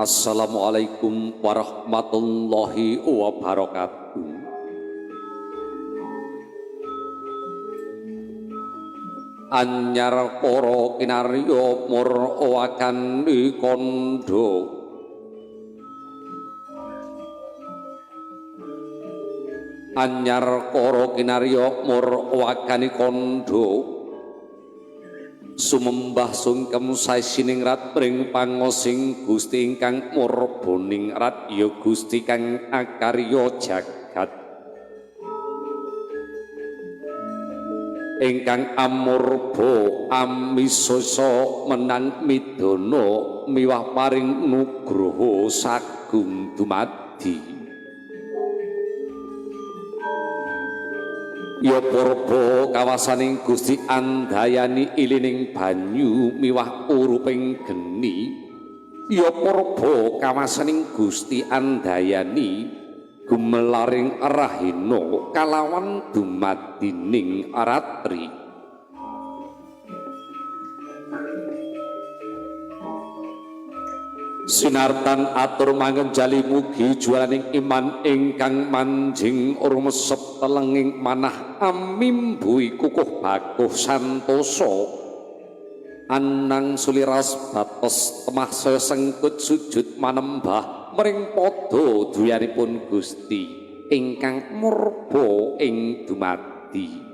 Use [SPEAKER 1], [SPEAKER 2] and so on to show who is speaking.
[SPEAKER 1] Assalamualaikum warahmatullahi wabarakatuh. Anyar kara kinarya mur wakani kandha. Anyar kara kinarya mur wakani kandha. Sumembah sungkem sasiningrat pring pangosing Gusti ingkang murba ningrat ya Gusti kang akarya jagat. Ingkang amurba amisasa menang midana miwah paring nugroho sagung dumadi. Ya purba kawasaning Gusti andayani ilining banyu miwah uruping geni. Ya purba kawasaning Gusti andayani gumelaring rahina kalawan dumadining ratri. Sinartan atur mangenjali mugi jualaning iman ingkang manjing rumesep telenging manah amimbuhi kukuh bakuh santosa. Anang suliras batos temah saya sengkut sujud manembah mring padha duyanipun Gusti ingkang murba ing dumadi.